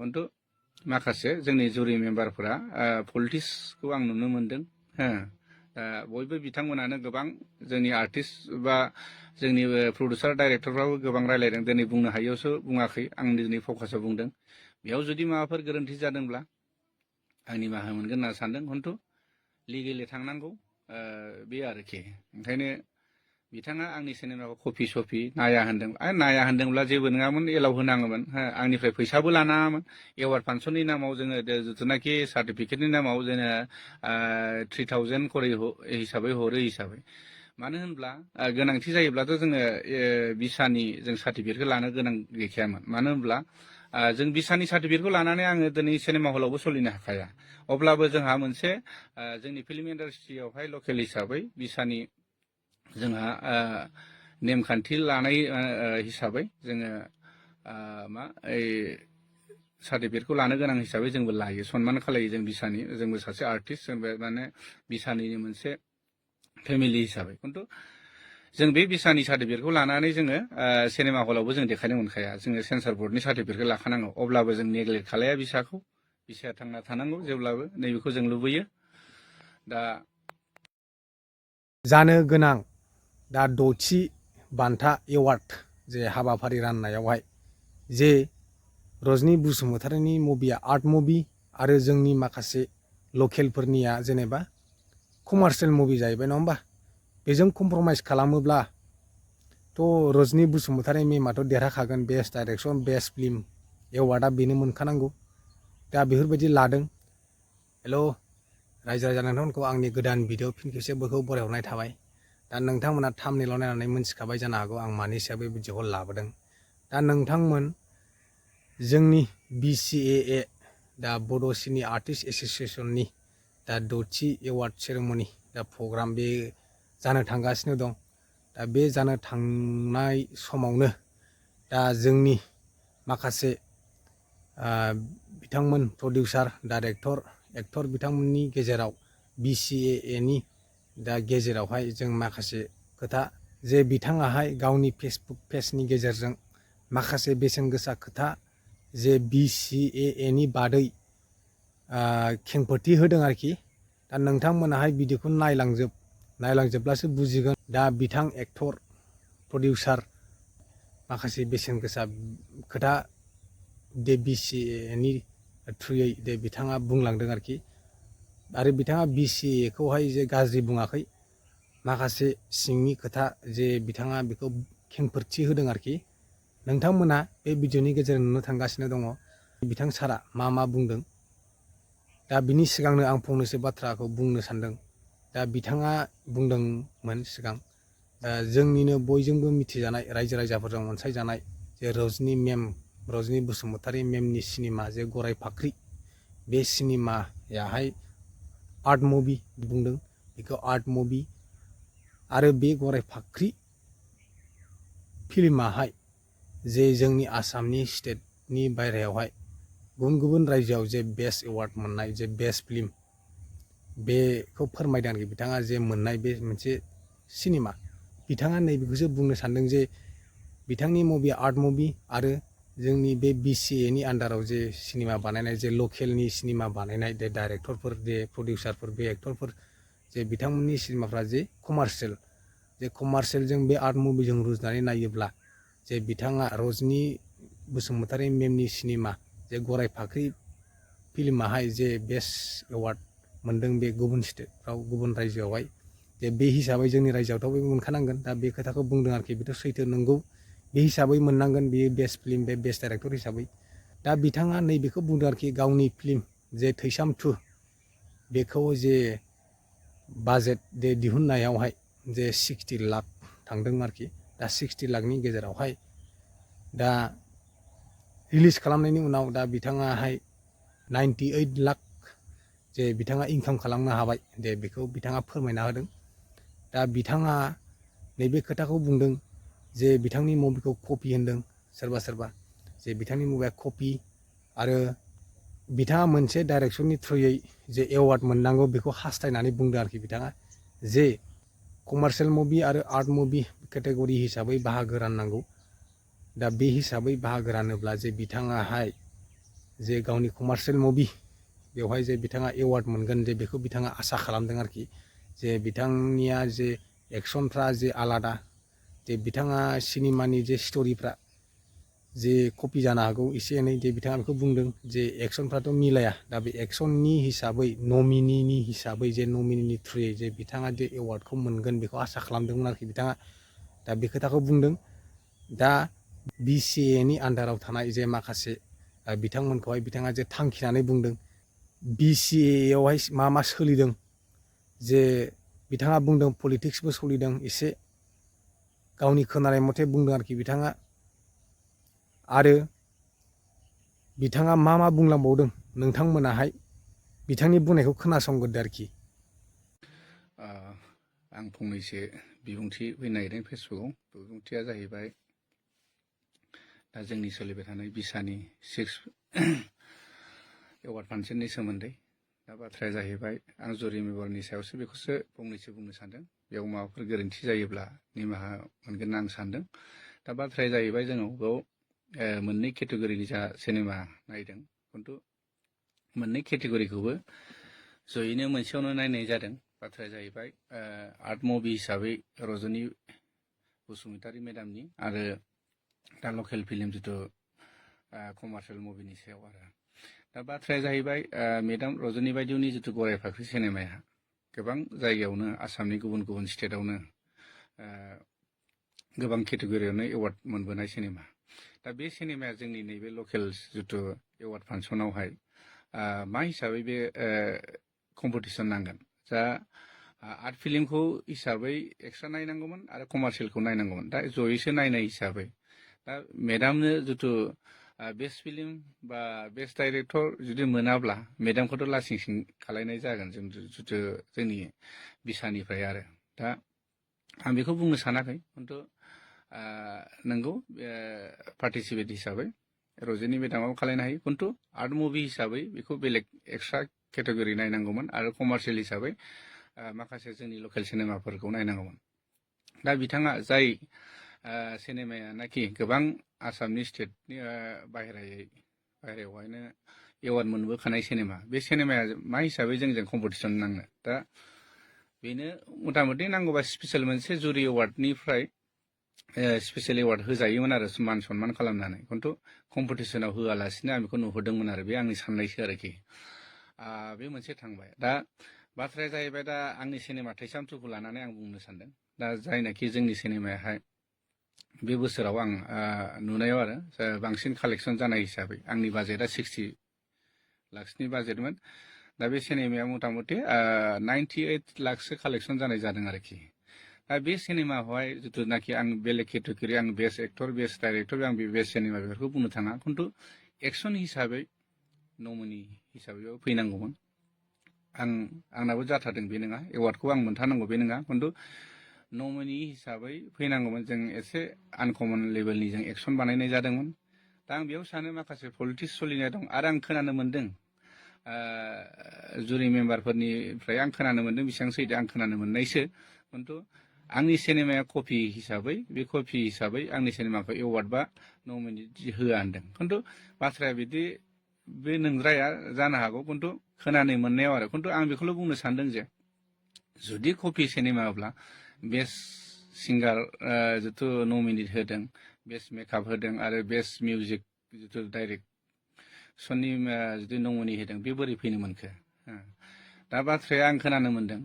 खिन्थु माखासे जोंनि जुरि मेम्बारफोरा पलिटिक्सखौ आं नुनो मोन्दों हो बयबो बिथांमोनानो गोबां जोंनि आर्टिस्ट बा जोंनि प्रडिउसार डाइरेक्टरफ्राबो गोबां रायलायदों दिनै बुंनो हायैयावसो बुङाखै आं दिनै फकासाव बुंदों बेयाव जुदि माबाफोर गोरोन्थि जादोंब्ला आं निमाहा मोनगोन होनना सानदों खिन्थु लिगेलि थांनांगौ बे आरोखि ओंखायनो बिथाङा आंनि सिनेमाखौ कपि सपि नाया होन्दों नाया होन्दोंब्ला जेबो नङामोन एलाव होनाङोमोन आंनिफ्राय फैसाबो लानाङामोन एवार्ड फांसननि नामाव जोङो जिथुनाखि सार्टिफिकेटनि नामाव जोङो 3000 करि हिसाबै हरो हिसाबै मानो होनब्ला गोनांथि जायोब्लाथ' जोङो भिसानि जों सार्टिफिकेटखौ लानो गोनां गैखायामोन मानो होनब्ला जों भिसानि सार्टिफिकेटखौ लानानै आङो दिनै सिनेमा हलावबो सोलिनो हाखाया अब्लाबो जोंहा मोनसे जोंनि फिल्म इन्डास्ट्रियावहाय लकेल हिसाबै भिसानि जोंहा नेमखान्थि लानाय हिसाबै जोङो मा सार्टिफिकेटखौ लानो गोनां हिसाबै जोंबो लायो सनमान खालायो जों भिसानि जोंबो सासे आर्टिस्ट जोंबो माने भिसानि मोनसे फेमिलि हिसाबै खिन्थु जों बे भिसानि सार्टिफिकेटखौ लानानै जोङो सिनेमा हलावबो जों देखायनो मोनखाया जोङो सेन्सार बर्डनि सार्टिफिकेटखौ लाखानांगौ अब्लाबो जों नेग्लेक्ट खालाया भिसाखौ भिसाया थांना थानांगौ जेब्लाबो नैबेखौ जों लुबैयो दा जानो गोनां दा 6थि बान्था एवार्ड जे हाबाफारि राननायावहाय जे रजनी बसुमतारीनि मुभिया आर्ट मुभि आरो जोंनि माखासे लकेलफोरनिया जेनेबा कमार्शियेल मुभि जाहैबाय नङा होमबा बेजों कमप्रमाइज खालामोब्ला थ' रजनी बसुमतारी मेमाथ' देरहाखागोन बेस्ट डाइरेक्शन बेस्ट फिल्म एवार्डआ बेनो मोनखानांगौ दा बेफोरबायदि लादों हेल' रायजो राजा नोंथांमोनखौ आंनि गोदान भिडिअ फिन खेबसे बयखौ बरायहरनाय थाबाय दा नोंथांमोना थाम्बनेइलाव नायनानै मोनथिखाबाय जानो हागौ आं मानि सायाव बे भिडिअखौ लाबोदों दा नोंथांमोन जोंनि BCAA दा बड' सिने आर्टिस्ट एस'सिएशननि दा 6थि एवार्ड सेरेमनि दा प्रग्राम बे जानो थांगासिनो दं दा बे जानो थांनाय समावनो दा जोंनि माखासे बिथांमोन प्रडिउसार डाइरेक्टर एक्टर बिथांमोननि गेजेराव BCAA नि दा गेजेरावहाय जों माखासे खोथा जे बिथाङाहाय गावनि फेसबुक पेजनि गेजेरजों माखासे बेसेन गोसा खोथा जे BCAA नि बादै खेंफोरथि होदों आरोखि दा नोंथांमोनाहाय भिडिअखौ नायलांजोबब्लासो बुजिगोन दा बिथां एक्टर प्रडिउसार माखासे बेसेन गोसा खोथा दे BCAA नि थ्रुयै दे बिथाङा बुंलांदों आरोखि आरो बिथाङा BCAA खौहाय जे गाज्रि बुङाखै माखासे सिंनि खोथा जे बिथाङा बेखौ खेंफोरथि होदों आरोखि नोंथांमोना बे भिडिअनि गेजेरजों नुनो थांगासिनो दङ बिथां सारा मा बुंदों दा बिनि सिगांनो आं फंनैसो बाथ्राखौ बुंनो सानदों दा बिथाङा बुंदोंमोन सिगां जोंनिनो बयजोंबो मिथिजानाय रायजो राजाफोरजों अनसायजानाय जे रजनी बसुमतारी मेमनि सिनेमा जे गराय फाख्रि बे सिनेमायाहाय आर्ट मुभि बुंदों बेखौ आर्ट मुभि आरो बे गराय फाख्रि फिल्माहाय जे जोंनि आसामनि स्टेटनि बायरायावहाय गुबुन गुबुन रायजोआव जे बेस्ट एवार्ड मोननाय जे बेस्ट फिल्म बेखौ फोरमायदों आरोखि बिथाङा जे मोननाय बे मोनसे सिनेमा बिथाङा नैबेखौसो बुंनो सानदों जे बिथांनि मुभिया आर्ट मुभि आरो जोंनि बे BCAA नि आन्डाराव जे सिनेमा बानायनाय जे लकेलनि सिनेमा बानायनाय जे डाइरेक्टरफोर जे प्रडिउसारफोर बे एक्टरफोर जे बिथांमोननि सिनेमाफ्रा जे कमार्शियेलजों बे आर्ट मुभिजों रुजुनानै नायोब्ला जे बिथाङा रजनी बसुमतारी मेमनि सिनेमा जे गराय फाख्रि फिल्माहाय जे बेस्ट एवार्ड मोनदों बे गुबुन स्टेटफ्राव गुबुन रायजोआवहाय जे बे हिसाबै जोंनि रायजोआवथ' बे मोनखानांगोन दा बे खोथाखौ बुंदों आरोखि बेथ' सैथो नंगौ बे हिसाबै मोननांगोन बेयो बेस्ट फिल्म बे बेस्ट डाइरेक्टर हिसाबै दा बिथाङा नैबेखौ बुंदों आरोखि गावनि फिल्म जे थैसाम 2 बेखौ जे बाजेट जे दिहुननायावहाय जे 60 लाख थांदों आरोखि दा 60 लाखनि गेजेरावहाय दा रिलिज खालामनायनि उनाव दा बिथाङाहाय 98 लाख जे बिथाङा इनकाम खालामनो हाबाय दे बेखौ बिथाङा फोरमायना होदों दा बिथाङा नैबे खोथाखौ बुंदों जे बिथांनि मुभिखौ कपि होनदों सोरबा जे बिथांनि मुभिया कपि आरो बिथाङा मोनसे डाइरेक्शननि थ्रुयै जे एवार्ड मोननांगौ बेखौ हास्थायनानै बुंदों आरोखि बिथाङा जे कमार्शियेल मुभि आरो आर्ट मुभि केटेगरि हिसाबै बाहागो राननांगौ दा बे हिसाबै बाहागो रानोब्ला जे बिथाङाहाय जे गावनि कमार्शियेल मुभि बेवहाय जे बिथाङा एवार्ड मोनगोन जे बेखौ बिथाङा आसा खालामदों आरोखि जे बिथांनिया जे एक्सनफ्रा जे आलादा जे बिथाङा सिनेमानि जे स्ट'रिफ्रा जे कपि जानो हागौ एसे एनै जे बिथाङा बेखौ बुंदों जे एक्सनफ्राथ' मिलाया दा बे एक्सननि हिसाबै नमिनिनि हिसाबै जे नमिनिनि थ्रुयै जे बिथाङा जे एवार्डखौ मोनगोन बेखौ आसा खालामदोंमोन आरोखि बिथाङा दा बे खोथाखौ बुंदों दा BCAनि आन्दाराव थानाय जे माखासे बिथांमोनखौहाय बिथाङा जे थांखिनानै बुंदों BCAयावहाय मा सोलिदों जे बिथाङा बुंदों पलिटिक्सबो सोलिदों एसे गावनि खोनानाय मथे बुंदों आरोखि बिथाङा आरो बिथाङा मा बुंलांबावदों नोंथांमोनाहाय बिथांनि बुंनायखौ खोनासंग्रोदो आरोखि आं फंनैसो बिबुंथि होनो नागिरदों फेसबुकआव बिबुंथिया जाहैबाय दा जोंनि सोलिबाय थानाय बिसानि 6 एवार्ड फांसननि सोमोन्दै दा बाथ्राया जाहैबाय आं जुरि मेम्बारनि सायावसो बेखौसो फंनैसो बुंनो सानदों बेयाव माबाफोर गोरोन्थि जायोब्ला निमाहा मोनगोन होनना आं सानदों दा बाथ्राया जाहैबाय जोंनाव बेयाव मोननै केटेगरिनि जा सिनेमा नायदों खिन्थु मोननै केटेगरिखौबो जयैनो मोनसेयावनो नायनाय जादों बाथ्राया जाहैबाय आर्ट मुभि हिसाबै रजनी बसुमतारी मेडामनि आरो दा लकेल फिल्म जिथु कमार्शियेल मुभिनि सायाव आरो दा बाथ्राया जाहैबाय मेडाम रजनी बायदिनि जिथु गराय फाख्रि सिनेमाया गोबां जायगायावनो आसामनि गुबुन गुबुन स्टेटआवनो गोबां केटेगरियावनो एवार्ड मोनबोनाय सिनेमा दा बे सिनेमाया जोंनि नैबे लकेल जिथु एवार्ड फांसनावहाय मा हिसाबै बे कम्पिटिसन नांगोन जा आर्ट फिल्मखौ हिसाबै एक्सट्रा नायनांगौमोन आरो कमार्शियेलखौ नायनांगौमोन दा जयैसो नायनाय हिसाबै दा मेडामनो जिथु बेस्ट फिल्म बा बेस्ट डाइरेक्टर जुदि मोनाब्ला मेडामखौथ' लासिं सिं खालायनाय जागोन जों जिथु जोंनि बिसानिफ्राय आरो दा आं बेखौ बुंनो सानाखै खिन्थु नंगौ पार्टिसिपेट हिसाबै रजनी मेडामाबो खालायनो हायो खिन्थु आर्ट मुभि हिसाबै बेखौ बेलेग एक्सट्रा केटेगरि नायनांगौमोन आरो कमार्शियेल हिसाबै माखासे जोंनि लकेल सिनेमाफोरखौ नायनांगौमोन दा बिथाङा जाय सिनेमायानाखि गोबां आसामनि स्टेटनि बाहेरायावहायनो एवार्ड मोनबोखानाय सिनेमा बे सिनेमाया मा हिसाबै जोंजों कम्पिटिसन नांनो दा बेनो मथा मथि नांगौबा स्पेसियेल मोनसे जुरि एवार्डनिफ्राय स्पेसियेल एवार्ड होजायोमोन आरो मान सन्मान खालामनानै खिन्थु कम्पिटिसनाव होआलासिनो आं बेखौ नुहुरदोंमोन आरो बे आंनि साननायसो आरोखि बे मोनसे थांबाय दा बाथ्राया जाहैबाय दा आंनि सिनेमा थैसाम थुखौ लानानै आं बुंनो सानदों दा जायनाखि जोंनि सिनेमायाहाय बे बोसोराव आं नुनायाव आरो बांसिन कालेक्सन जानाय हिसाबै आंनि बाजेटआ 60 लाखसनि बाजेटमोन दा बे सिनेमाया मथा मथि 98 लाखसो कालेक्सन जानाय जादों आरोखि दा बे सिनेमाखौहाय जिथुनाखि आं बेलेग केटेगरि आं बेस्ट एक्टर बेस्ट डाइरेक्टर आं बे बेस्ट सिनेमा बेफोरखौ बुंनो थाङा खिन्थु एक्सन हिसाबै नमिनि हिसाबैबो फैनांगौमोन आंनाबो जाथारदों बे नङा एवार्डखौ आं मोनथारनांगौ बे नङा खिन्थु नमिनि हिसाबै फैनांगौमोन जों एसे आनकमन लेभेलनि जों एक्सन बानायनाय जादोंमोन दा आं बेयाव सानो माखासे पलिटिक्स सोलिनाय दं आरो आं खोनानो मोन्दों जुरि मेम्बारफोरनिफ्राय आं खोनानो मोन्दों बेसेबां सैथो आं खोनानो मोननायसो खिन्थु आंनि सिनेमाया कपि हिसाबै बे कपि हिसाबै आंनि सिनेमाखौ एवार्ड बा नमिनि होआ होनदों खिन्थु बाथ्राया बिदि बे नंद्राया जानो हागौ खिन्थु खोनानो मोननायाव आरो खिन्थु आं बेखौल' बुंनो सानदों जे जुदि कपि सिनेमाब्ला बेस्ट सिंगार जिथु नमिनेट होदों बेस्ट मेकआप होदों आरो बेस्ट मिउजिक जिथु डाइरेक्सननि जुदि नमिनि होदों बे बोरै फैनो मोनखो दा बाथ्राया आं खोनानो मोन्दों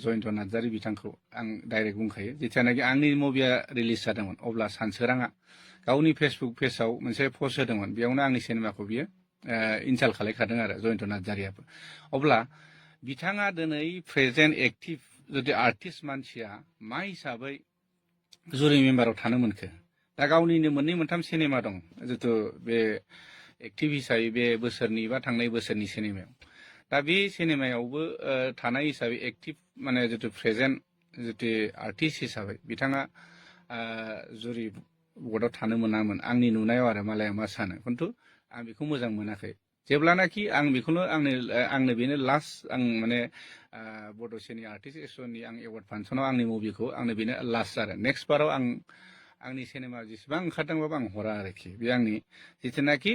जयन्त नार्जारि बिथांखौ आं डाइरेक्ट बुंखायो जेथियानाखि आंनि मुभिया रिलिज जादोंमोन अब्ला सानसोराङा गावनि फेसबुक पेजाव मोनसे पस्ट होदोंमोन बेयावनो आंनि सिनेमाखौ बियो इनसाल्ट खालायखादों आरो जयन्त नार्जारियाबो अब्ला बिथाङा दिनै प्रेजेन्ट एक्टिभ जुदि आर्टिस्ट मानसिया मा हिसाबै जुरि मेम्बाराव थानो मोनखो दा गावनिनो मोननै मोनथाम सिनेमा दं जिथु बे एक्टिभ हिसाबै बे बोसोरनि बा थांनाय बोसोरनि सिनेमायाव दा बे सिनेमायावबो थानाय हिसाबै एक्टिभ माने जिथु प्रेजेन्ट जिथु आर्टिस्ट हिसाबै बिथाङा जुरि बर्डआव थानो मोनामोन आंनि नुनायाव आरो मालाया मा सानो खिन्थु आं बेखौ मोजां मोनाखै जेब्लानाखि आं बेखौनो आंनो बेनो लास्ट आं माने बड'सेनि आर्टिस्ट एस'सियेसननि आं एवार्ड फांसनाव आंनि मुभिखौ आंनो बेनो लास्ट आरो नेक्स्ट बाराव आंनि सिनेमा जेसेबां ओंखारदोंबाबो आं हरा आरोखि बे आंनि जिथुनाखि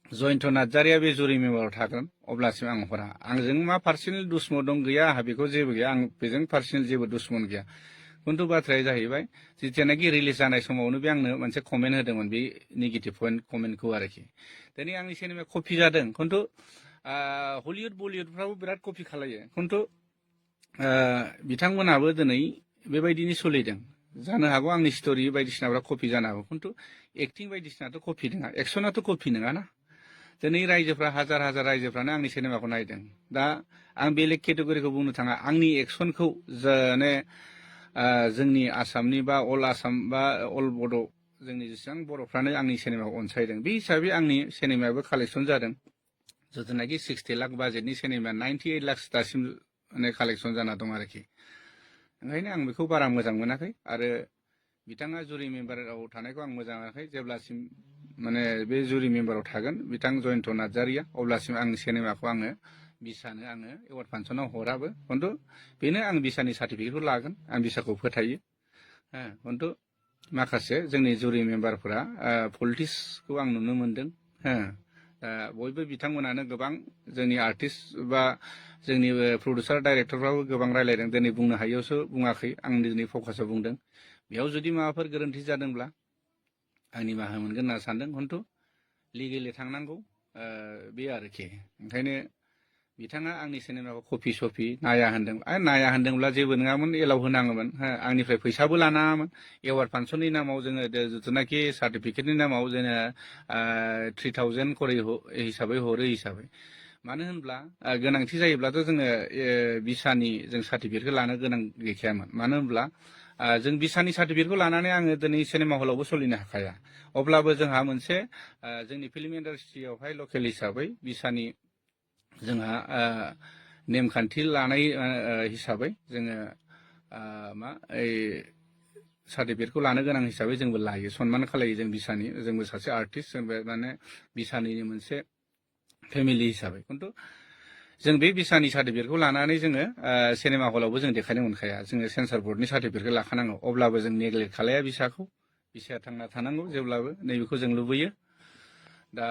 जयन्त नार्जारिया बे जुरि मेम्बाराव थागोन अब्लासिम आं हरा आंजों मा पार्सनेल दुश्मन दं गैया आंहा बेखौ जेबो गैया आं बेजों पार्सनेल जेबो दुश्मन गैया खिन्थु बाथ्राया जाहैबाय जितियानाखि रिलिज जानाय समावनो बे आंनो मोनसे कमेन्ट होदोंमोन बे नेगेटिभ कमेन्टखौ आरोखि दिनै आंनि सिनेमाया कपि जादों खिन्थु हलिउड बलिउडफ्राबो बिराद कपि खालायो खिन्थु बिथांमोनहाबो दिनै बेबायदिनो सोलिदों जानो हागौ आंनि स्ट'रि बायदिसिनाफ्रा कपि जानो हागौ खिन्थु एक्टिं बायदिसिनाथ' कपि नङा एक्सनाथ' कपि नङाना दिनै रायजोफ्रा हाजार हाजार रायजोफ्रानो आंनि सिनेमाखौ नायदों दा आं बेलेग केटेगरिखौ बुंनो थाङा आंनि एक्सनखौ माने जोंनि आसामनि बा अल आसाम बा अल बड' जोंनि जेसेबां बर'फ्रानो आंनि सिनेमाखौ अनसायदों बे हिसाबै आंनि सिनेमायाबो कालेक्सन जादों जिथुनाखि 60 लाख बाजेटनि सिनेमाया 98 लाख दासिम माने कालेक्सन जाना दं आरोखि ओंखायनो आं बेखौ बारा मोजां मोनाखै आरो बिथाङा जुरि मेम्बाराव थानायखौ आं मोजां मोनाखै जेब्लासिम माने बे जुरि मेम्बाराव थागोन बिथां जयन्त नार्जारिया अब्लासिम आंनि सिनेमाखौ आङो बिसानो आङो एवार्ड फांसनाव हराबो खिन्थु बेनो आं बिसानि सार्टिफिकेटखौ लागोन आं बिसाखौ फोथायो खिन्थु माखासे जोंनि जुरि मेम्बारफोरा पलिटिक्सखौ आं नुनो मोनदों बयबो बिथांमोनानो गोबां जोंनि आर्टिस्ट बा जोंनि प्रडिउसार डाइरेक्टरफ्राबो गोबां रायलायदों दिनै बुंनो हायैयावसो बुङाखै आं दिनै फकासाव बुंदों बेयाव जुदि माबाफोर गोरोन्थि जादोंब्ला आं निमाहा मोनगोन होनना सानदों खिन्थु लिगेलि थांनांगौ बे आरोखि ओंखायनो बिथाङा आंनि सिनेमाखौ कपि सपि नाया होन्दों नाया होन्दोंब्ला जेबो नङामोन एलाव होनाङोमोन आंनिफ्राय फैसाबो लानाङामोन एवार्ड फांसननि नामाव जोङो जिथुनाखि सार्टिफिकेटनि नामाव जोङो 3000 करि हिसाबै हरो हिसाबै मानो होनब्ला गोनांथि जायोब्लाथ' जोङो बिसानि जों सार्टिफिकेटखौ लानो गोनां गैखायामोन मानो होनब्ला जों बिसानि सार्टिफिकेटखौ लानानै आङो दिनै सिनेमा हलावबो सोलिनो हाखाया अब्लाबो जोंहा मोनसे जोंनि फिल्म इन्डास्ट्रियावहाय लकेल हिसाबै बिसानि जोंहा नेमखान्थि लानाय हिसाबै जोङो मा सार्टिफिकेटखौ लानो गोनां हिसाबै जोंबो लायो सनमान खालायो जों बिसानि जोंबो सासे आर्टिस्ट जोंबो माने बिसानिनो मोनसे फेमिलि हिसाबै खिन्थु जों बे बिसानि सार्टिफिकेटखौ लानानै जोङो सिनेमा हलावबो जों देखायनो मोनखाया जोङो सेन्सार बर्डनि सार्टिफिकेटखौ लाखानांगौ अब्लाबो जों नेग्लेक्ट खालाया बिसाखौ बिसाया थांना थानांगौ जेब्लाबो नैबेखौ जों लुबैयो दा